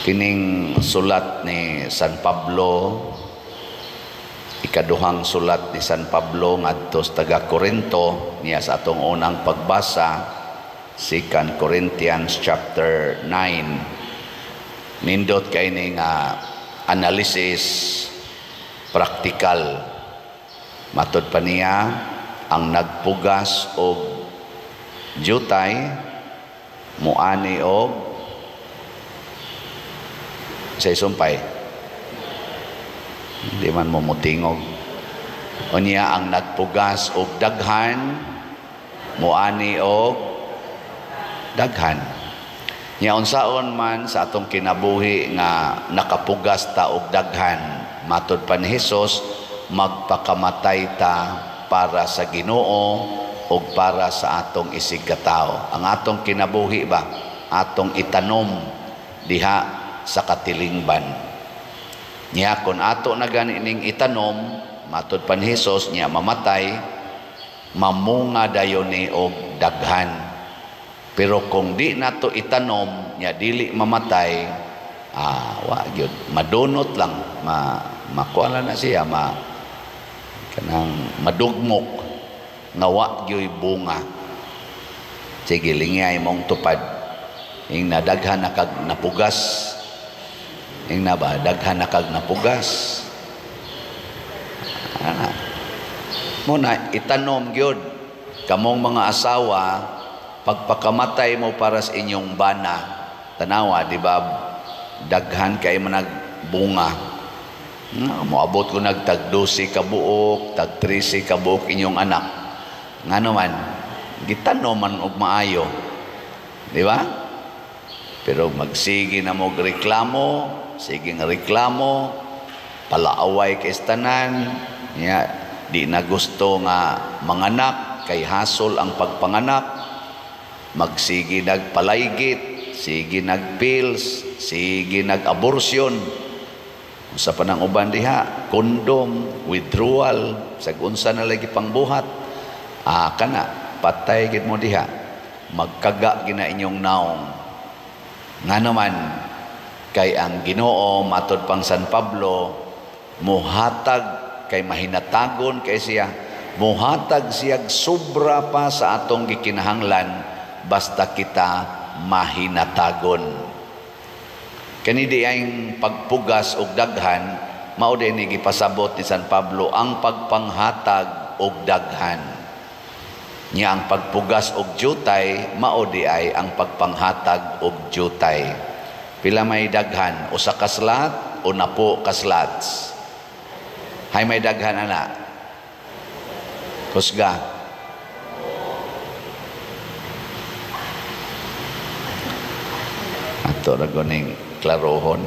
Kining sulat ni San Pablo, ikaduhang sulat ni San Pablo ngadto sa taga Korinto, niya sa atong unang pagbasa, 2 Corinthians chapter 9. Nindot kay ni nga analysis, praktikal. Matod pa niya, ang nagpugas og jutay muani og sa sumpay. Hindi man mo mutingog. Unya ang nagpugas og daghan muani og daghan. Nya unsaon man sa atong kinabuhi nga nakapugas ta og daghan, matod pa ni Hesus, magpakamatay ta para sa Ginoo ug para sa atong isig katawo. Ang atong kinabuhi ba, atong itanom diha sa katilingban. Nya kon ato na gani ning itanom, matod pa ni Hesus, nya mamatay, mamunga dayon ni og daghan. Pero kung di nato itanom, nya dili mamatay, wa gyud, madunot lang, makuha na siya, kanang madugmok nga wa gyoy bunga. Sige, lingay mong tupad. Ing nadaghan na kag napugas. Ing na ba, daghan na kag napugas. Ana. Muna, itanom gyud. Kamong mga asawa, pagpakamatay mo para sa inyong bana, tanawa, di ba, daghan kay managbunga. Moabot ko nagtag 12 ka buok, tag 13 ka buok inyong anak. Ngano man, gitanom man og maayo. Di ba? Pero magsige na mo reklamo, sige nga reklamo, palaaway kay tanan, nya di na gusto nga manganak kay hasol ang pagpanganak, magsige nagpalaygit, sige nagpills, sige nag-abortion. Usa pa nang uban diha, condom, withdrawal, sag unsa na lagi pangbuhat. Kana patay gid mo diha. Magkaga gina inyong naong. Ngano man, kay ang Ginoo, matod pang San Pablo, muhatag kay mahinatagon kay siya, muhatag siya sobra pa sa atong gikinahanglan basta kita mahinatagon. Kani di ang pagpugas og daghan, mao din ni gipasabot ni San Pablo ang pagpanghatag og daghan. Nya ang pagpugas og jutay, mao di ay ang pagpanghatag og jutay. Pila may daghan, usa ka slat o napo ka slots? Hay may daghan ana. Kusga. Ato ra guning klarohon.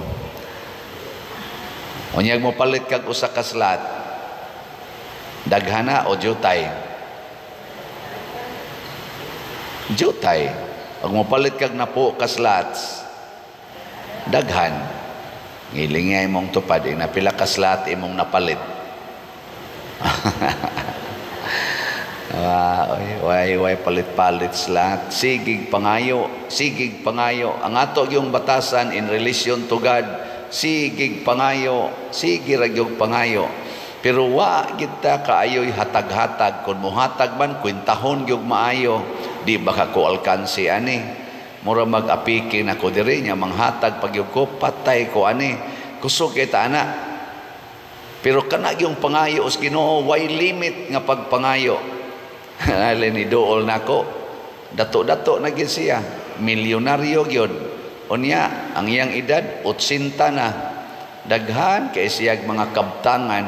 Unyag mo palit kag usa ka slat, daghana o jutay? Jutay. Ug mo palit kag napo ka slots, daghan. Ngilingay mong tupad, napila ka slot imong napalit. Way way palit-palit slot. Sigig pangayo, sigig pangayo. Ang ato yung batasan in relation to God, sigig pangayo, sige ra gyud pangayo. Pero wa kita kaayoy hatag-hatag. Kung muhatag man, kwentahon gyud maayo. Di ba ka ko alkansi ani? Mura mag-apiki na ko diri nya manghatag pag gyud ko, patay ko ani. Kusog kay ta ana. Pero kana gyung pangayo sa Ginoo, way limit nga pagpangayo. Alin ni dool nako, dato-dato na gyud siya, milyonaryo gyud. Unya ang iyang edad 80 na. Daghan kay siyag mga kabtangan.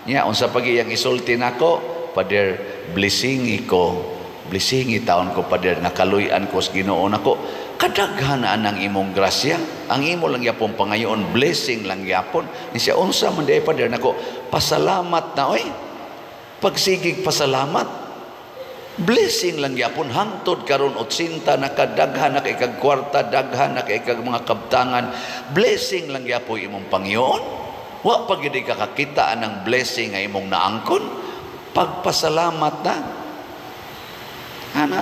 Nya unsa pag iyang isulti nako, Pader, blessingi ko, blessingi taon ko, Pader, nga kaluy-an ko sa Ginoo nako. Kadaghan na ang imong grasya, ang imo lang gyapon pangayoon, blessing lang gyapon. Ni siya unsa man di Pader nako, pasalamat na oy. Pagsigig pasalamat. Blessing lang gyapon hangtod karon 80 nakadaghan na kay kag kwarta, daghan na kay kag mga kabtangan. Blessing lang gyapon imong pangyoon. Wa pa gid ka kakita anang blessing nga imong naangkon. Pagpasalamat na. Ana.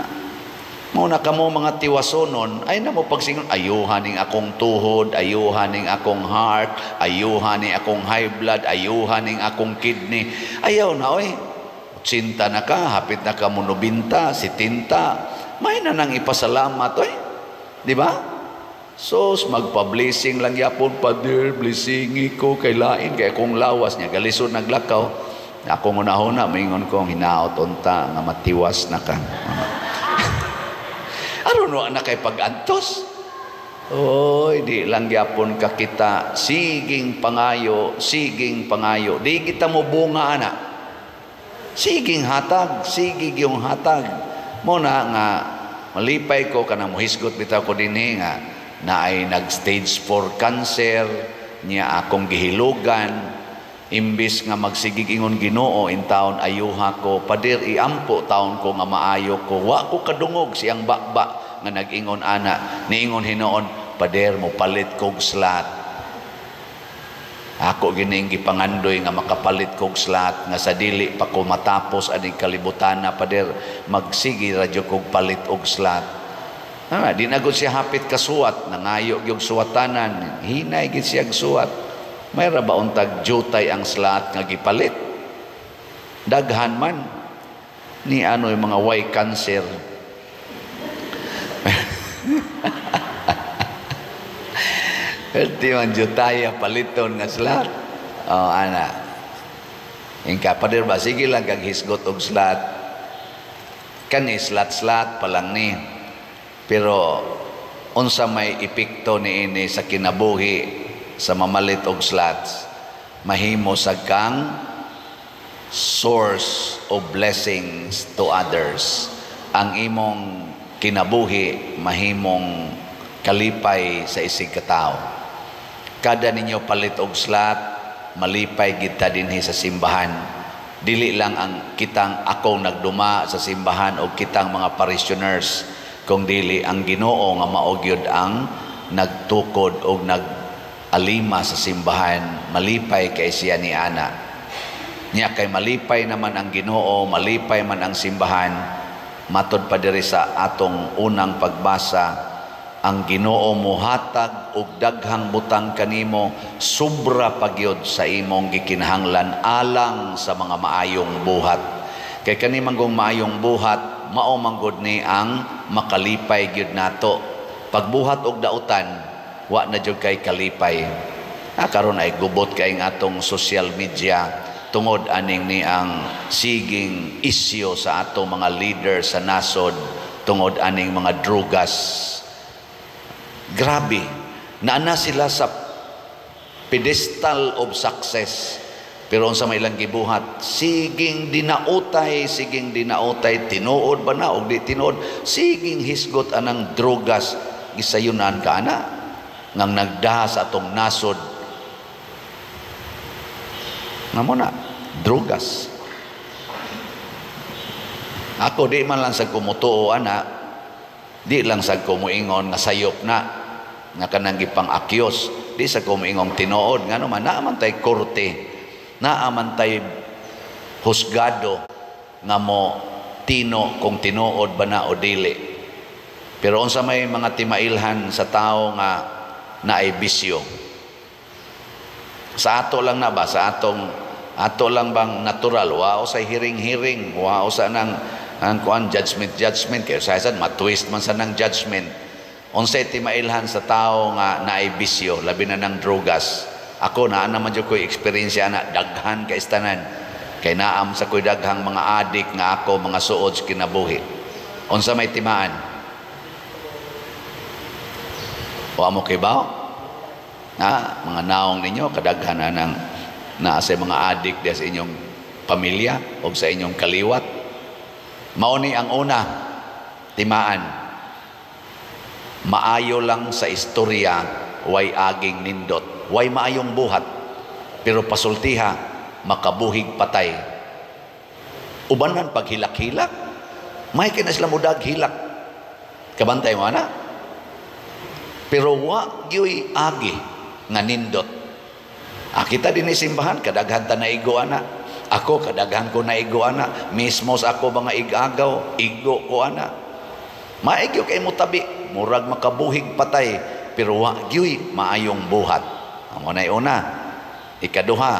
Mao na kamo mga tiwasonon, ay na mo pagsingon, ayuhan ning akong tuhod, ayuhan ning akong heart, ayuhan ning akong high blood, ayuhan ning akong kidney. Ayaw na, oy. 80 na ka, hapit na ka mo 90, 70. May na nang ipasalamat, oy. Di ba? So, magpa-blessing lang yapon, "Pader, blessingi ko, kay lain, kay akong lawas niya." Galisod naglakaw. Akong unahuna, maingon ko, "Hinaot unta nga matiwas na ka." Aron wa na kay pag-antos. Oy, di lang gyapon ka kita siging pangayo, siging pangayo. Di kita mo bunga ana. Siging hatag, sige yung hatag. Mao na nga malipay ko kanang mohisgot bitaw ko dinhi nga naay nag stage 4 cancer niya, akong gihilugan, imbis nga magsigig ingon, "Ginoo, intawon ayuha ko, pader, iampo taon ko nga maayo ko," wa ko kadungog siyang baba nga nag-ingon ana. Niingon hinuon, "Pader, mo palit kog slot." Ako gining gipangandoy nga makapalit kog slot nga sa dili pa ko matapos aning kalibutana, pader, magsige ra jud kog palit og slot. Ah, di na gud siya hapit kasuwat, nangayo gyud suwatanan, hinay gid siya suwat. May ra ba untag jutay ang slot nga gipalit? Daghan man ni ano yung mga way cancer. Perti man jutaya paliton nga slot. Oh, ana. Ingka, "Pader ba, sige lang kag hisgot og slot." Kani slot-slot pa lang ni. Pero unsa may epekto niini sa kinabuhi sa mamalit og slots? Mahimo sa kang source of blessings to others. Ang imong kinabuhi mahimong kalipay sa isig katao. Kada ninyo palit og slot, malipay kita dinhi sa simbahan. Dili lang ang kitang akong nagduma sa simbahan o kitang mga parishioners, kung dili ang Ginoo nga mao gyud ang nagtukod og nag-alima sa simbahan, malipay kay siya ni ana. Nya kay malipay naman ang Ginoo, malipay man ang simbahan. Matod pa diri sa atong unang pagbasa, ang Ginoo mohatag og daghang butang kanimo, sobra pagyod sa imong gikinahanglan alang sa mga maayong buhat. Kay kani manggong maayong buhat, mao manggod ni ang makalipay gyud nato. Pagbuhat og dautan, wa na jud kay kalipay. Ah, karon ay gubot kay ang atong social media tungod aning ni ang siging isyo sa atong mga leader sa nasod tungod aning mga drugas. Grabe, naana sila sa pedestal of success. Pero unsa may ilang gibuhat, siging dinautay, tinuod ba na og di tinuod, siging hisgot anang drogas, gisayunan ka ana ngang nagdaha sa atong nasod. Ngamo na, drogas. Ako di man lang sa kumutuo ana, di lang sa kumuingon nga sayop na, nga kanang gipang-akyos, di sa kumuingong tinuod, ngano man, naa man tay korte, naa man tay husgado nga mo tino kung tinuod ba na o dili. Pero unsa may mga timailhan sa tao nga naay bisyo? Sa ato lang na ba? Sa atong ato lang bang natural? Wao sa hiring-hiring, wao sa nang ang kuan judgment judgment, kay sa sad matwist man sa nang judgment. Unsay timailhan sa tao nga naay bisyo, labi na ng drogas? Ako naa naman jud ko'y eksperyensya na daghan kay tanan. Kay naam sa ko'y daghang mga adik nga ako mga suod sa kinabuhi. Unsa may timaan? Wa mo kay bawo? Na mga naong ninyo kadaghan na nang naa sa mga adik diya sa inyong pamilya o sa inyong kaliwat. Mao ni ang una timaan. Maayo lang sa istorya, way aging nindot, way maayong buhat, pero pasultiha makabuhig patay. Ubanan paghilak-hilak, may kay na sila mudag hilak. Kabantay mo ana? Pero wa gyoy agi nga nindot. Ah, kita din simbahan kadaghan ta naigo ana. Ako kadaghan ko naigo ana. Mismo sa ako mga igagaw, igo ko ana. Maigyo kay mo tabi, murag makabuhig patay, pero wa gyuy maayong buhat. Amo na una. Ikaduha,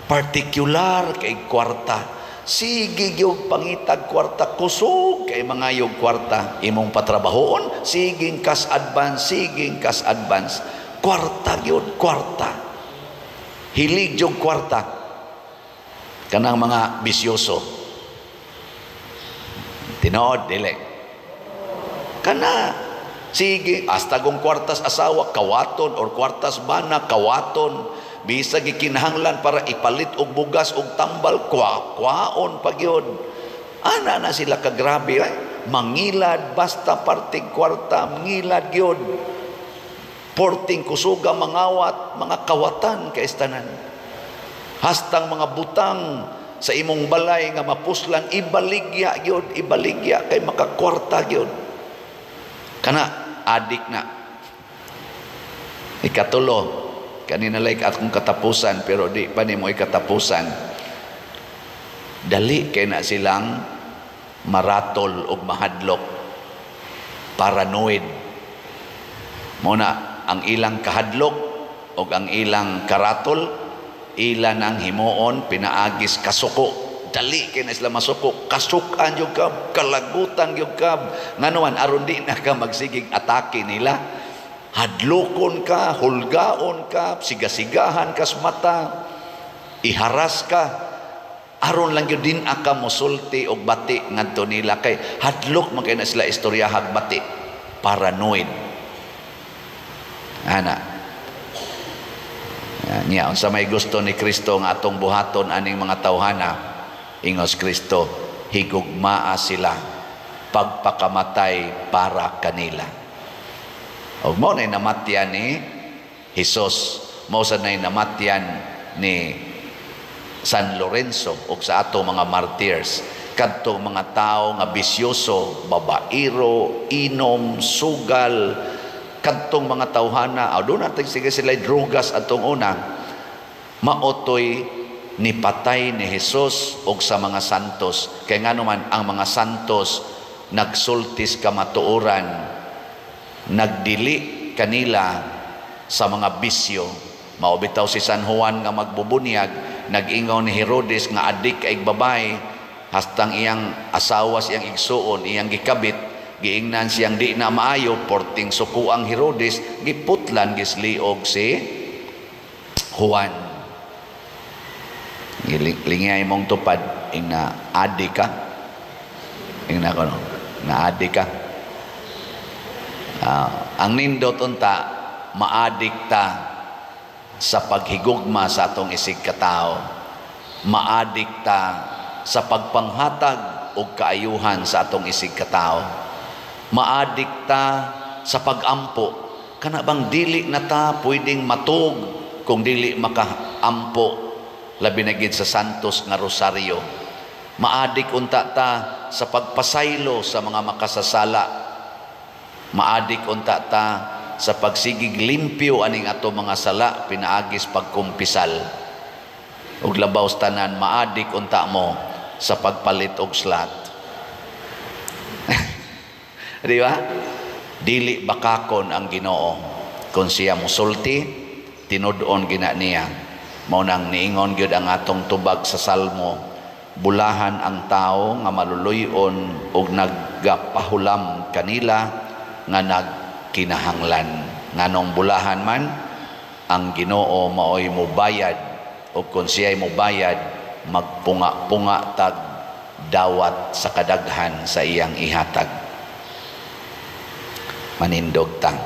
partikular kay kwarta. Sige gyud pangitag kwarta, kusog kay mangayog kwarta. Imong patrabahoon, siging cash advance, siging cash advance. Kwarta gyud, kwarta. Hilig gyud kwarta. Kanang mga bisyoso. Tinuod, dili? Kana sige, hasta kung kwartas asawa kawaton or kwartas bana kawaton, bisag gikinahanglan para ipalit og bugas og tambal, kwa kwaon pa gyud. Ana na sila kagrabe, eh. Mangilad basta parting kwarta, mangilad gyud. Porting kusuga mangawat, mga kawatan kay tanan. Hastang mga butang sa imong balay nga mapuslan, ibaligya gyud, ibaligya kay makakwarta gyud. Kana adik na. Ikatulo, kanina like akong katapusan, pero di pa nimo ikatapusan. Dali kay na silang maratol og mahadlok, paranoid. Mo na ang ilang kahadlok og ang ilang karatol, ila nang himuon pinaagis kasuko. Dali kay na sila masuko, kasukan gyud ka, kalagutan gyud ka. Ngano man? Aron di na ka magsigig atake nila. Hadlokon ka, hulgaon ka, sigasigahan kas mata, iharas ka, aron lang gyud din aka mosulti og bati ngadto nila, kay hadlok man kay na sila istoryahag bati. Paranoid ana niya. Unsa may gusto ni Kristo nga atong buhaton aning mga tawhana? Ingos Kristo, higugmaa sila, pagpakamatay para kanila. Og mao nay namatyan ni Hesus, mao sad nay namatyan ni San Lorenzo ug sa ato mga martyrs. Kadto mga tao nga bisyoso, babaero, inom, sugal, kadtong mga tawhana, aw doon natin sige sila drugas atong una, maotoy nipatay ni Jesus og sa mga santos. Kay ngano man, ang mga santos nagsultis kamatuoran, nagdili kanila sa mga bisyo. Mao bitaw si San Juan nga magbubunyag, nag-ingaw ni Herodes nga adik kay babae, hastang iyang asawa siyang igsuon, iyang gikabit, giingnan siyang di na maayo, porting suko ang Herodes, giputlan gisliog si Juan. Lingay mong tupad, ing na adi ka. Ing na kono, na adi ka. Ang nindot unta, maadik ta sa paghigugma sa atong isig katao. Maadik ta sa pagpanghatag og kaayuhan sa atong isig katao. Maadik ta sa pagampo. Kana bang dili na ta pwedeng matug kung dili makaampo, labi na gid sa Santos nga Rosario. Maadik unta ta sa pagpasaylo sa mga makasasala. Maadik unta ta sa pagsigig limpyo aning ato mga sala pinaagis pagkumpisal. Ug labaw sa tanan, maadik unta mo sa pagpalit og slot. Di ba? Dili bakakon ang Ginoo. Kung siya musulti, tinud-on gina niya. Mao nang niingon gyud ang atong tubag sa Salmo, bulahan ang tao nga maluluy-on ug nagapahulam kanila nga nagkinahanglan. Nganong bulahan man? Ang Ginoo maoy mubayad, ug kung siya'y mubayad, magpunga-punga tag dawat sa kadaghan sa iyang ihatag. Manindog tang.